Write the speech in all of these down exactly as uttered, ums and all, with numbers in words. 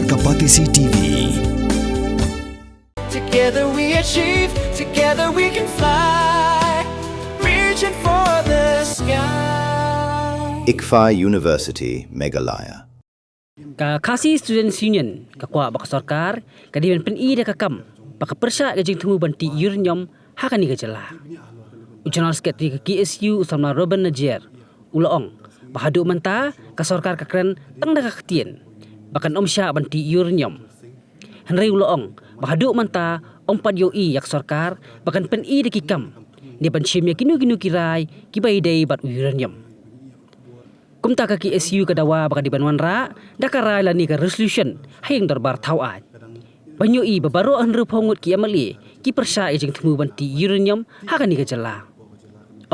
Kapatisi T V. Together we achieve, together we can fly. Reaching for the sky. ICFAI University, Meghalaya. Ka Khasi Students Union ka kwah ba ka sorkar ka dei ban pyni da ka kam ba ka pyrshah ka jingthmu ban tih uranium ha kane ka jylla. U General Secretary ka K S U u samla Reuben Najiar u la ong ba haduh mynta ka sorkar ka kren tang da ka ktien ba kan ym shah ban tih uranium. Hynrei u la ong ba haduh mynta ym pat ïohi ïa ka sorkar ba kan pyni da ki kam ne ban shim ïa kino kino ki rai kiba ïadei bad uranium. Kumta ka K S U ka dawa ba ka dei ban wanrah da ka rai lane ka resolution ha ïing dorbar thaw aiñ ban ïohi ba baroh hynriewphew ngut ki M L A ki pyrshah ïa ka jingthmu ban tih uranium ha kane ka jylla.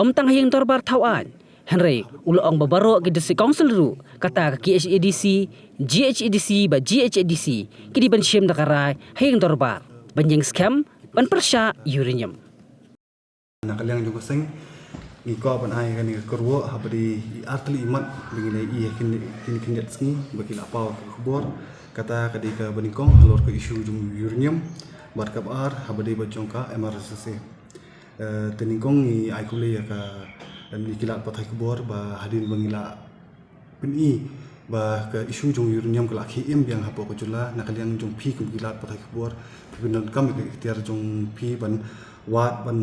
Ym tang ha ïing dorbar thaw aiñ hynrei u la ong ba baroh ki District Council ruh kata ka K H A D C, G H A D C bad G H A D C ki dei ban shim da ka rai ha ïing dorbar ban ïeng skhem ban pyrshah uranium. Na ka liang jong ka seng ngi kwah ban ai kane ka kyrwoh haba dei i ar tylli i mat ba ngi la ïohi ha kine ki khyndiat sngi ba ki la paw ka khubor. Kata ka dei kaba nyngkong halor ka issue jong uranium bad kaba ar haba dei bad jong ka M R S S A. Te nyngkong ngi ai khublei ïa kane ki lad pathai khubor ba hadien ba ngi la pyni ba ka issue jong uranium ka la khie im biang hapoh ka jylla. Na ka liang jong phi kum ki lad pathai khubor phi pyndonkam ïa ka iktiar jong phi ban wad ban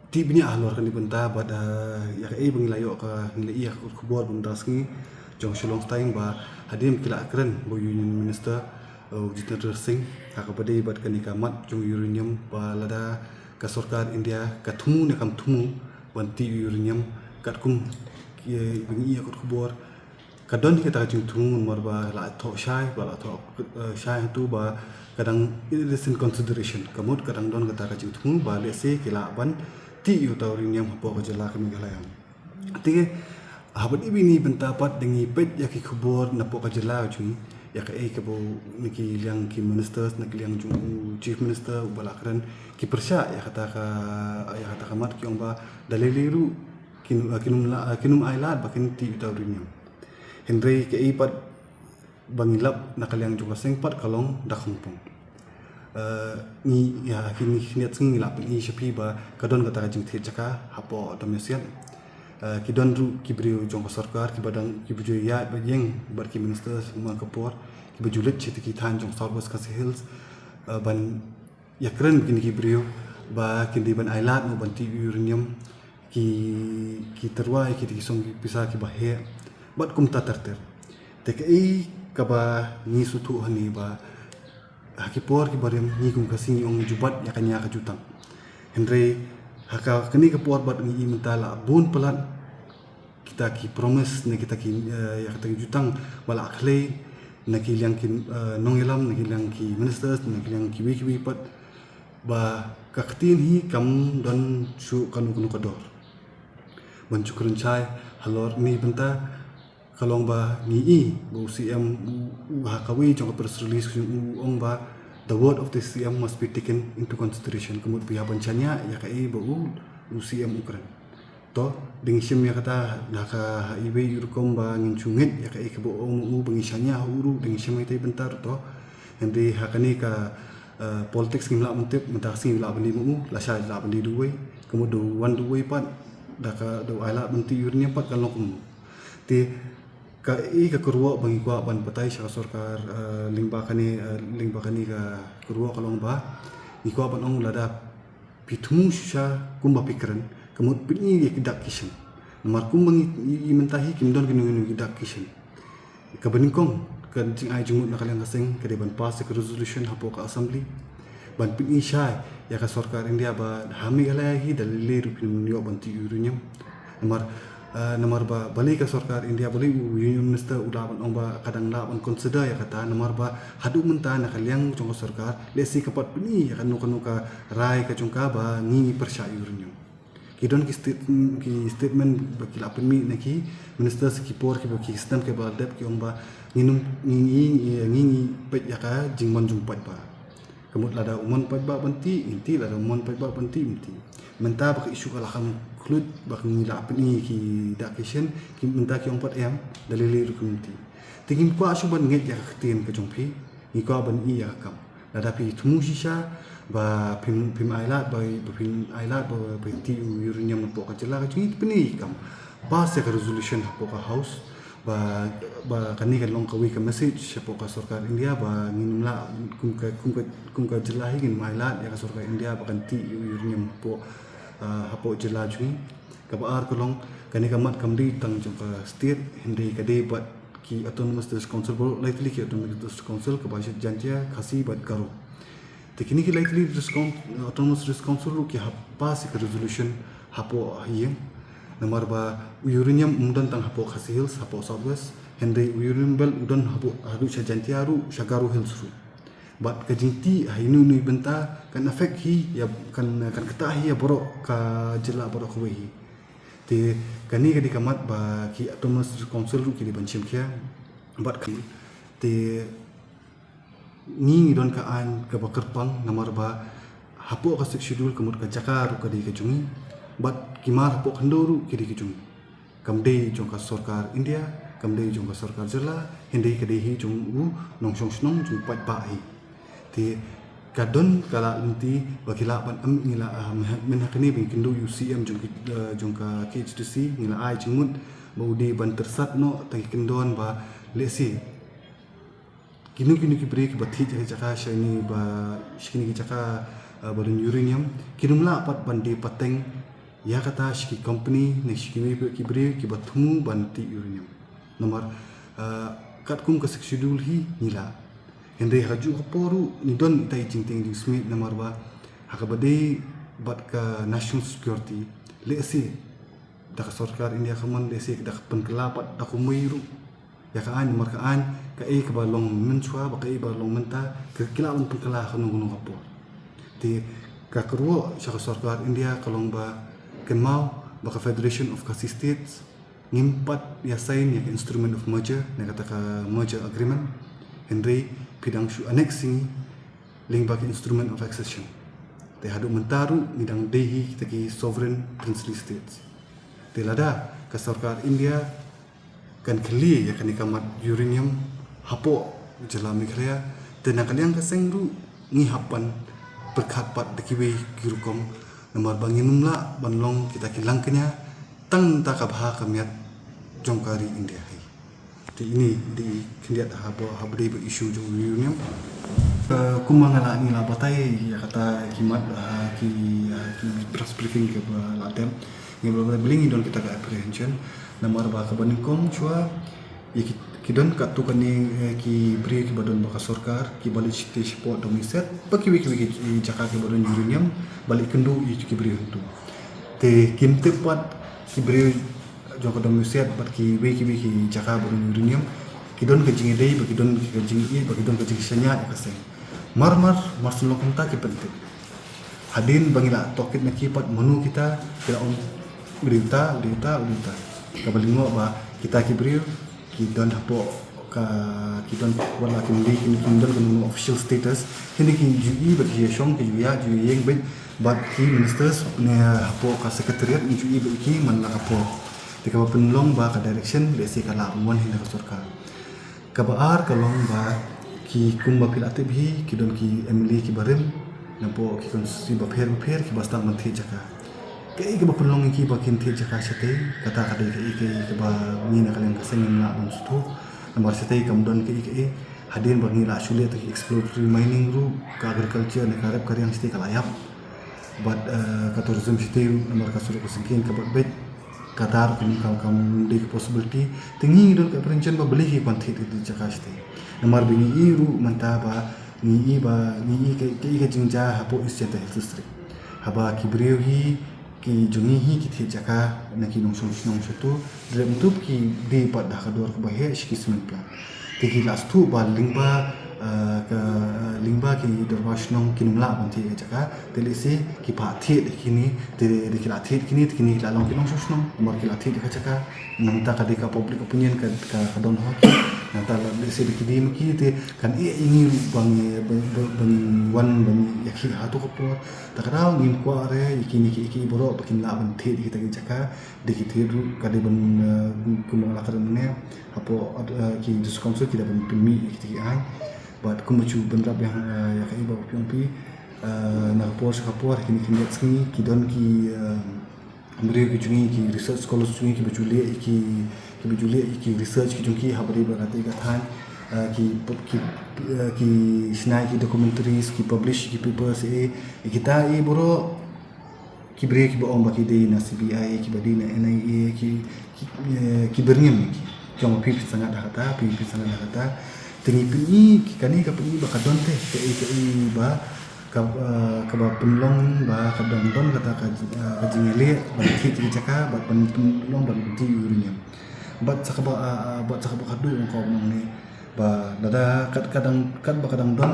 tih bniah halor kane ka bynta bad ïa kaei ba ngi la ïoh ka ngi la ïohi ha ka kot khubor ba mynta sngi jong Shillong Times ba hadien ki la kren bad u Union Minister u Jitendra Singh ha kaba dei bad kane ka mat jong uranium ba lada ka sorkar India ka thmu ne kam thmu ban tih uranium katkum ba ngi ïohi ha kot khubor. Ka don hi kata ka jingthmu namar ba la thoh shai ba la thoh shai hato ba ka dang it is in consideration ka mut ka dang don kata ka jingthmu ba lehse ki lah ban tih ïa uta uranium hapoh ka jylla ka Meghalaya. Te haba dei bini bynta pat da ngi peit ïa ki khubor napoh ka jylla jong ngi ïa kaei kaba na ki liang ki ministers na ki liang jong u chief minister uba la kren ki pyrshah ïa kata ka ïa kata ka mat ki ong ba da lei lei ruh kin kin um la kin um ai lad ba kin tih uta uranium. Hynrei kaei pat ba ngi lap na ka liang jong ka seng pat ka long da khongpong. Ngi ïa kine ki khyndiat sngi ngi la pyni sha phi ba ka don kata ka jingthied jaka hapoh Domiasiat. Ki don ruh ki briew jong ka sorkar kiba dang kiba ju ïaid ba ïeng bad ki minister man ka por kiba ju leit sha ki thaiñ jong South West Khasi Hills ban ïakren bad kine ki briew ba kin dei ban ai lad mo ban tih uranium ki ki tyrwa ïa ki ki song ki pisa kiba heh bad kumta ter ter. Te kaei kaba ngi sngewthuh hangne ba ha ki por kiba rim ngi kum ka seng ngi ong ju bat ïa kane ka jutang. Hynrei ha kane ka por bad ngi i mynta la bun palat kita ki promise ne kita ki ïa kita ki jutang ba la khlei na ki liang ki nongïalam na ki liang ki ministers na ki liang kiwei kiwei pat ba ka ktien hi kam don shuh kano kano ka dor. Ban shu kren shai halor kane ka bynta ka long ba ngi i ba u C M u ha kawei jong ka press release u ong ba the word of the C M must be taken into consideration ka mut ba ïa ban shaniah ïa kaei ba u u C M u kren. To dang shim ïa kata da ka ha iwei i rukom ba ngin shu ngeit ïa kaei kaba ong u ba ngi shaniah ha u ruh dang shim ïa katai bynta ruh to. Hynrei ha kane ka politics ngim lah ban tip mynta ka sngi lah ban dei ma u lashai lah ban dei duwei ka mut da u wan duwei pat da ka da u ai lad ban tih uranium pat ka long kumno. Te kaei ka kyrwoh ba ngi kwah ban batai sha ka sorkar lyngba kane lyngba kane ka kyrwoh ka long ba ngi kwah ban ong lada phi thmu shisha kumba phi kren ka mut pyni ïa ki dak ki shin. Namar kumba ngi i mynta hi kim don kino kino ki dak ki shin. Kaba nyngkong ka jingai jingmut na ka liang ka seng ka dei ban pass ïa ka resolution hapoh ka assembly ban pyni shai ïa ka sorkar India ba ha Meghalaya hi da lei lei ruh phin ïoh ban tih uranium. Namar namar ba balei ka sorkar India balei u union minister u lah ban ong ba ka dang lah ban consider ïa kata namar ba haduh mynta na ka liang jong ka sorkar lehse ka pat pyni ïa kano kano ka rai ka jong ka ba ngi pyrshah uranium. Ki don ki statement ba ki la pynmih na ki minister sa ki por kiba ki snem kiba la dep ki ong ba ngi ngi ngi peit ïa ka jingmon jong paidbah. Ka mut lada u mon paidbah ban tih ngin tih lada u mon paidbah ban tih ngin tih. Mynta ba ka issue ka la kham khluit ba ka ngi la pyni ki dak ki shin ki mynta ki ong pat em da lei lei ruh ki mynta. Te ngim kwah shuh ban ngeit ïa ka ktien ka jong phi, ngi kwah ban ïohi ïa ka kam. Lada phi thmu shisha ba phim, phim ailad ba, ba phim ailad ba, ba tih u uranium hapoh ka jylla ka jong ngi, te pyni ïa ka kam. Pass ïa ka resolution hapoh ka House ba, ba kane kan long kawei ka message hapoh ka sorkar India ba ngin ym lah, kum ka, kum ka, kum ka jylla hi ngin ym ailad ïa ka sorkar India ba kan tih u uranium hapoh, ah, hapoh jylla jong ngi. Kaba ar ka long, kane ka mat kam dei tang jong ka state, hynrei ka dei bad ki Autonomous District Council baroh, lai tylli ki Autonomous District Council, kaba Jaintia, Khasi bad Garo. Te kine ki lai tylli District Coun-, Autonomous District Council ruh ki hap pass ïa ka resolution hapoh ha ïing. Namar ba u uranium um don tang hapoh Khasi Hills, hapoh South West, hynrei u uranium belt u don hapoh, haduh sha Jaintia ruh, sha Garo Hills ruh. Bad ka jingtih ha ino ino i bynta kan affect hi ïa, kan, kan ktah hi ïa baroh ka jylla baroh kawei hi. Te kane ka dei ka mat ba ki Autonomous Council ruh ki dei ban shim khia. Bad ka, te ngi ngi don ka aiñ kaba kyrpang namar ba hapoh ka Sixth Schedule ka mut ka jaka ruh ka dei ka jong ngi. Bad ki mar hapoh khyndew ruh ki dei ka jong ngi. Kam dei jong ka sorkar India, kam dei jong ka sorkar jylla, hynrei ka dei hi jong u nongshong shnong jong u paidbah hi. Te ka don ka la lynti ba ki lah ban em, ngi la, ah, myn ha, myn ha kane ba ngi kynduh ïa u C M jong ki, eh, jong ka K H A D C, ngi la ai jingmut ba u dei ban tyrsad noh, ta ki kyndon ba lehse kino kino ki briew kiba thied ïa ki jaka sha kine ba, sha kine ki jaka, ah, ba don uranium, kin ym lah pat ban die pateng ïa kata sha ki company ne sha kiwei pat ki briew kiba thmu ban tih uranium. Namar, ah, katkum ka Sixth Schedule hi ngi lah. Hynrei ha kajuh ka por ruh ngi don ita i jingtieng jingsmit namar ba ha kaba dei bad ka national security, lehse da ka sorkar India ka mon, lehse da ka pynkylla pat da kumwei ruh ïa ka aiñ, namar ka aiñ kaei kaba long mynshuwa bad kaei ba long mynta ka, ki lah ban pynkylla ha kano kano ka por. Te ka kyrwoh sha ka sorkar India ka long ba kynmaw ba ka Federation of Khasi States ngim pat ïa sign ïa ka Instrument of Merger ne kata ka Merger Agreement, hynrei phi dang shu annex ïa ngi lyngba ka Instrument of Accession. Te haduh mynta ruh ngi dang dei hi kita ki sovereign princely states. Te lada ka sorkar India kan khlieh ïa kane ka mat uranium hapoh jylla Meghalaya, te na ka liang ka seng ruh ngi hap ban pyrkhat pat da kiwei ki rukom, namar ba ngin ym lah ban long kita ki langkñia tang da ka bha ka miat jong ka ri India hi. Te ine i dei khyndiat haba, haba dei ba issue jong u uranium. Eh, kumba nga la, ngi la batai ïa kata ki mat, ha ki, ha ki press briefing kiba la dep, ngi la batai balei ngi don kita ka apprehension. Namar ba kaba nyngkong shuwa, ïa ki, ki don katto katne, eh, ki briew kiba don bad ka sorkar, kiba leit shitei shapoh Dongmyset bad kiwei kiwei ki jaka kiba don uranium, ba leit kynduh ïa ki briew hangto. Te kim tip pat ki briew jong ka Dongmyset bad kiwei kiwei ki jaka ba don uranium, ki don ka jingïadei bad ki don ka jingïeit bad ki don ka jingshaniah ïa ka seng. Mar mar, mar shu long kumta ki pyntip. Hadien ba ngi la tohkit na ki pat mano kita, ki la ong u dei uta, u dei uta, u dei uta. Kaba lyngngoh ba kita ki briew ki don hapoh ka, ki don, wat la kim dei, kim, kim don kano official status, hynrei ki ju ïohi bad ki ju shong, ki ju ïaid, ju ïeng beit bad ki ministers ne hapoh ka secretariat, ngi ju ïohi bad ki man la ka por. Te kaba pynlong ba ka direction lehse ka la wan hi na ka sorkar. Kaba ar ka long ba ki, kumba phi la tip hi, ki don ki M L A kiba rim napoh ki constituency bapher bapher kiba sdang ban thied jaka. Kaei kaba pynlong ïa ki ba kin thied jaka shatei, kata ka dei kaei kaei kaba ngi na ka liang ka seng ngim lah ban sngewthuh. Namar shatei kam don kaei kaei. Hadien ba ngi la shu leh ta ki exploratory mining ruh, ka agriculture ne ka rep ka riang shatei ka la ïap. Bad, eh, ka tourism shatei ruh namar ka surok ka syngkien kaba beit. Kata ruh kam, kam, kam dei ka possibility. Te ngi don ka apprehension ba balei ki kwah thied ïa ki jaka shatei. Namar ba ngi i ruh mynta ba ngi i ba, ngi i ka, kaei ka jingjia hapoh East Jaintia Hills District. Haba ki briew hi, ki jong ngi hi ki thied jaka na ki nongshong shnong shato, dep mynta ki die pat da ka dor kaba heh sha ki cement plant. Te ki la sngewthuh ba lyngba Ka lyngba ki dorbar shnong kin ym lah ban thied ka jaka, te lehse ki phah thied kine, te ki la thied kine, te kine ki la long ki nongshong shnong, namar ki la thied ka jaka. Nangta ka dei ka public opinion ka, ka, ka don ha ki. Nangta lehse da ki dei ma ki, te kan ïeh ïa ngi ruh ba ngi, ba, ba, ba ngi wan, ba ngi ïakhih ha tu ka por. Ta ka daw ngim kwah re ïa kine ki, ki baroh ba kin lah ban thied kita ki jaka. Dei ki thied ruh ka dei ban, eh, kumba la ka dei ne. Hapoh, eh, ki District Council ki dei ban pynmih ïa kita ki aiñ. Bad kumba ju bynrap ïa, eh, ïa ka i ba phi ong phi, eh, na ka por sha ka por kine ki miet sngi ki don ki, eh, briew ki jong ngi, ki research scholars jong ngi kiba ju leh ïa ki, kiba ju leh ïa ki research ki jong ki ha ba dei ba ka tei ka thaiñ, eh, ki, ki, eh, ki shna ïa ki documentaries, ki publish ïa ki papers, eh, ïa kita, eh, baroh ki briew kiba ong ba ki dei na C B I, kiba dei na N I A, ki, ki, eh, ki byrngem ki. Ki ong ba phi phin sangad ha kata, phi phin sangad ha kata. Te ngi pyni, ki, kane ka pyni ba ka don te, ka i, ka i ba, ka, eh, kaba pynlong ba ka don, don kata ka, eh, ka jingïaleh ban thied ki jaka, ba pyn, pynlong ban thied uranium. Bad sa kaba, eh, eh, bad sa kaba khadduh ong ka ong ne, ba lada kat, ka dang, kat ba ka dang don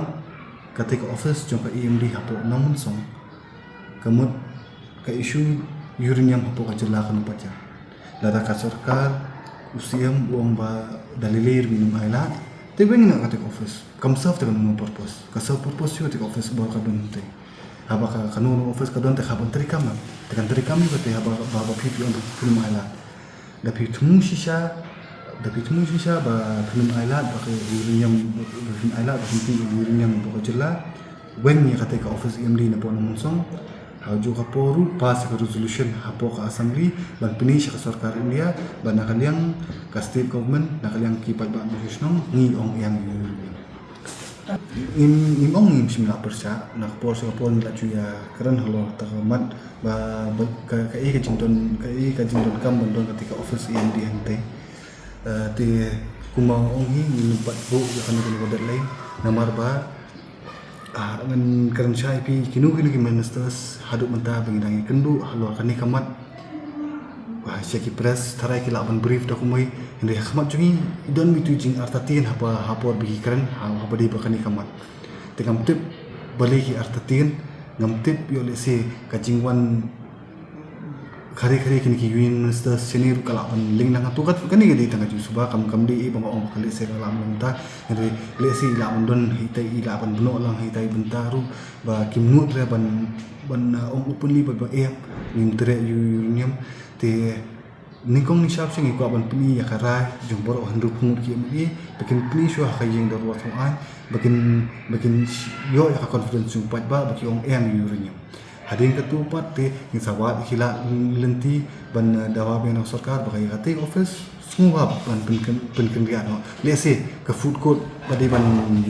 kata ka office jong ka E M D hapoh Nongmynsong, ka mut ka issue uranium hapoh ka jylla kan ym pat ïa. Lada ka sorkar, u C M u ong ba da lei lei ruh ngin ym ailad, te weng noh kata ka office. Kam serve te kano kano purpose. Ka serve purpose shuh kata ka office ba ka don te. Haba ka, kano kano office ka don te, haba kan treikam, te kan treikam ïa kata, haba, ba, ba phi, phi ong ba phin ym ailad. Da phi thmu shisha, da phi thmu shisha ba phin ym ailad ba ka uranium, ba phin ailad ba phin thied uranium hapoh ka jylla. Weng ïa kata ka office E M D napoh Nongmynsong. Ha kajuh ka por ruh pass ka resolution hapoh ka assembly ban pyni sha ka sorkar India ba na ka liang ka state government, na ka liang ki paidbah nongshong shnong, ngi ong ïa ngi. Ngim, ngim ong ngim shym la pyrshah, na ka por sha ka por ngi la ju ïakren halor kata ka mat ba, ba ka, kaei ka jingdon, kaei ka jingdonkam ban don kata ka office E M D hangtei. Eh, te kumba ong hi, ngim pat buh ïa kano kano ka deadline, namar ba, ah, ngan kren shai phi, kino kino ki ministers haduh mynta ba ngi dang ïakynduh halor kane ka mat. Ba sha ki press tharai ki lah ban brief da kumwei, hynrei ha khmat jong ngi don mih tu jingartatien haba, ha por ba ki kren, ha, haba dei ba kane ka mat. Te ngam tip balei ki artatien, ngam tip ïoh lehse ka jingwan khare khare kine ki union minister senior ka lah ban link lang ha tu, kat kane ka dei tang ka jingsuba, kam, kam dei ba nga ong ka lehse ka lah ban long ta, hynrei lehse i lah ban don hitai, i lah ban bynnoh lang hitai bynta ruh ba kim nud re ban, ban, uh, ong openly ba, ba em ngim treh ïa u uranium. Te nyngkong nyngshap sha ngi kwah ban pyni ïa ka rai jong baroh hynriew phew ngut ki M L A ba kin pyni shuwa ha ka ïing dorbar thawaiñ, ba kin, ba kin sh-, ïoh ïa ka confidence jong u paidbah ba ki ong em ïa u uranium. Hadien katto pat te ngin sa wad ïa ki lad lynti ban, eh, dawa beiñ na ka sorkar ba ka ïa katei ka office sngewbha ban pyn, pyn, pynkynriah noh. Lehse ka food court ba dei ban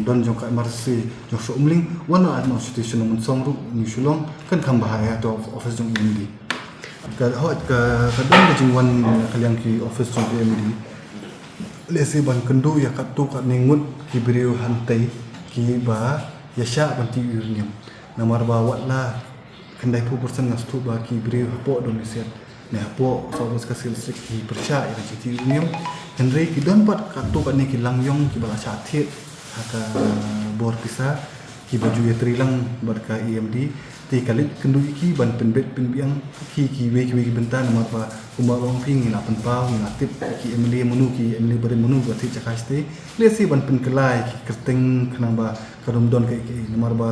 don jong ka M R C C jong Sohmyntoi, wan noh ha station Nongmynsong ruh, New Shillong, kan kham bha ïa kato office jong E M D. Ka, hooid, ka, ka don ka jingwan, eh, ka liang ki office jong E M D. Lehse ban kynduh ïa katto katne ngut ki briew hangtei kiba ïa shah ban thied uranium. Namar ba wat la khyndai phew percent nga sngewthuh ba ki briew hapoh Domiasiat ne hapoh South West Khasi Hills District ki pyrshah ïa ka jingthied uranium. Hynrei ki don pat katto katne ki langïong kiba la shah thied ha ka bor pisa, kiba ju ïatrei lang bad ka E M D, te ka leit kynduh ïa ki ban pynbeit pynbiang ki, kiwei kiwei ki bynta, namar ba kumba ong phi ngi la pynpaw, ngi la tip ki M L A mano, ki M L A ba dei mano ba thied jaka shatei. Lehse ban pynkylla ïa ki kyrteng khnang ba ka dum don kaei kaei, namar ba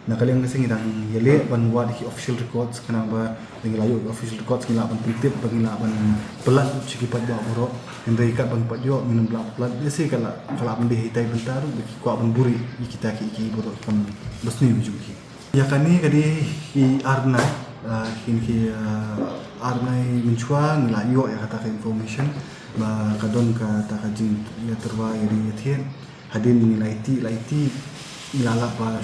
na ka liang ka seng ngi dang ïaleh ban wad ïa ki official records, khnang ba ngi la ïoh official records ngi lah ban pyntip, ba ngi lah ban pyllait sha ki paidbah baroh. Hynrei katba ngi pat ïoh ngin ym lah pyllait, lehse ka lah, ka lah ban dei hitai bynta ruh ba ki kwah ban buhrieh ïa kita ki, ki baroh kam basniew jong ki. Ïa kane ka dei ki ar bnai, ah, kine ki, ah, ar bnai mynshuwa ngi la ïoh ïa kata ka information ba ka don kata ka jingïatyrwa ïadei ïathied. Hadien ngi la ïaiti, la ïaiti, ngi la lap ba,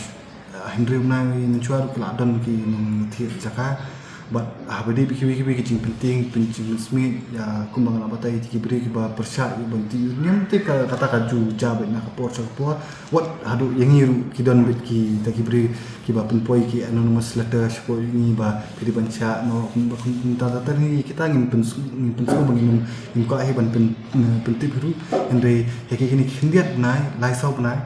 ah, hynriew bnai mynshuwa ruh ki la don ki nongthied jaka. Bad haba dei kiwei kiwei ki jingpyntieng, pyn, jingpynsmit, ïa kumba nga la batai, ki briew kiba pyrshah ïa ban thied uranium, te ka, kata ka ju jia beit na ka por sha ka por. Wat haduh ïa ngi ruh ki don beit kita ki briew kiba pynpoi ki anonymous letter shapoh ïa ngi ba phi dei ban shah noh, kumta, kumta, kumta, ngi, kita ngin pyn, ngin pynsngew ba ngin, ngin kwah hi ban pyn, pyntip hi ruh. Hynrei ha kine ki khyndiat bnai, lai saw bnai,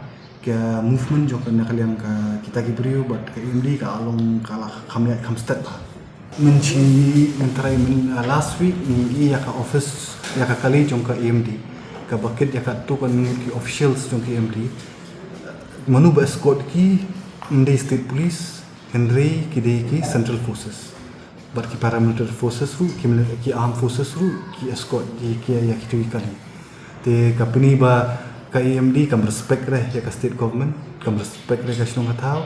Ka movement jong ka na ka liang ka kita ki briew bad ka A M D ka long ka la kham ïaid kham stet bha. Mynshwa mynta, myn, uh, last week ngi ïa ka office, ïa ka kali jong ka A M D, ka ba kit ïa ka tu kan ki officials jong ka A M D. Mano ba escort ki? Ym dei state police, hynrei ki dei ki central forces. Bad ki paramilitary forces ruh, ki, mili- ki armed forces ruh ki escort ki, ki ïa ki tu ki kali. Te ka pini ba ka A M D kam respect re ïa ka state government, kam respect re ka shnong ka thaw.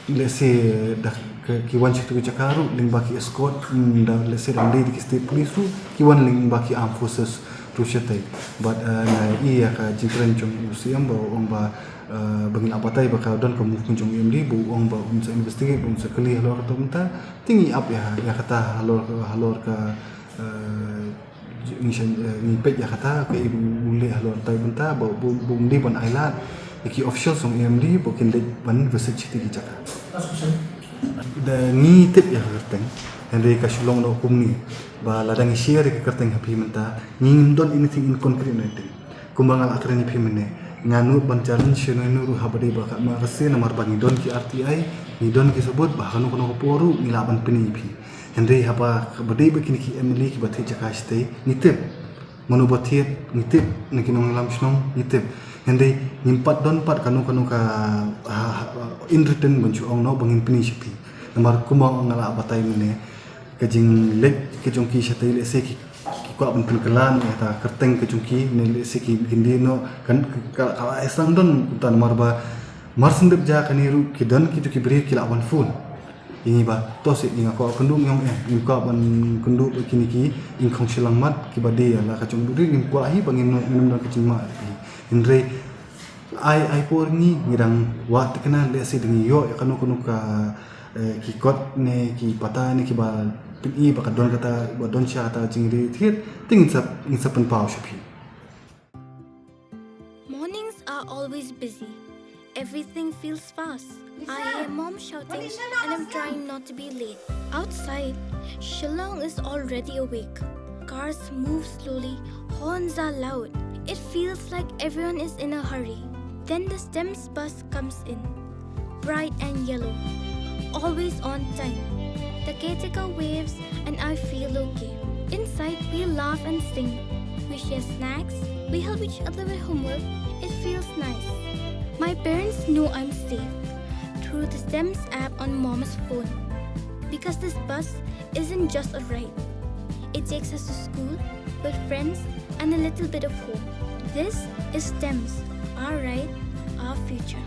Let's say da ki wan sha tu ki jaka ruh lyngba ki escort, mm, da let's say da ym dei ki state police ruh, ki wan lyngba ki armed forces ruh shatai. Bad, uh, nga ïa ka jingkren jong u C M ba ong ba, uh, ba ngi la batai ba ka don ka movement jong A M D, ba ong ba un sa investigate, ba un sa kali halor ka tu mynta. Te ngi ap ïa, ïa kata halor, halor ka, uh, ngi shan, eh, ngi peit ïa kata ka i bu le halor tai bynta ba bu, bu ndi ban ai lad ïa ki official song A M D ba kin leit ban visit sha ki jaka. Da ngi tip ïa ka kyrteng, hynrei ka shu long da kumne ba lada ngi share ïa ka kyrteng ha phi mynta, ngi ngim don anything in concrete na ding. Kumba nga la kren ïa phi mynne, nga nud ban challenge sha ngi ruh ha ba dei ba ka ma ka se namar ba ngi don ki R T I, ngi don ki sabut ba ha kano kano ka por ruh ngi lah ban pyni ïa phi. Hynrei haba ka ba dei ba kine ki M L A ki ba thied jaka shatei, ngi tip. Mano ba thied, ngi tip, na ki nongïalam shnong, ngi tip. Hynrei ngim pat don pat kano kano ka, ha, ha, in written ban shu ong no ba ngin pyni sha phi. Namar kumba nga la batai mynne, ka jingleit ka jong ki shatei, let's say ki, ki kwah ban pynkylla ïa ka kyrteng ka jong ki, ne let's say ki kyndit noh, kan ka, ka, ka, ka ai sang don kumta namar ba mar shen dep ja kane ruh ki don ki tu ki briew ki lah ban phone ïa ngi ba to seh, ngi kwah kynduh, ngi ong eh, ngi kwah ban kynduh ba kine ki ïing khong shilliang mat ki ba dei la ka jong u dei, ngi kwah hi ba ngin, ngin don ka jingma. Hynrei ai, ai por ngi, ngi dang wad thikna, let's say dang ïoh ïa kano kano ka, eh, ki kot ne ki pata ne ki ba pyni ba ka don kata, ba don sha kata jingri thied, te ngin sa, ngin sa pynpaw sha phi. Mornings are always busy. Everything feels fast. I hear mom shouting and I'm trying not to be late. Outside, Shillong is already awake. Cars move slowly, horns are loud. It feels like everyone is in a hurry. Then the STEMS bus comes in, bright and yellow, always on time. The caretaker waves and I feel okay. Inside, we laugh and sing. We share snacks. We help each other with homework. It feels nice. My parents know I'm safe through the STEMS app on mom's phone. Because this bus isn't just a ride, it takes us to school, with friends, and a little bit of home. This is STEMS, our ride, our future.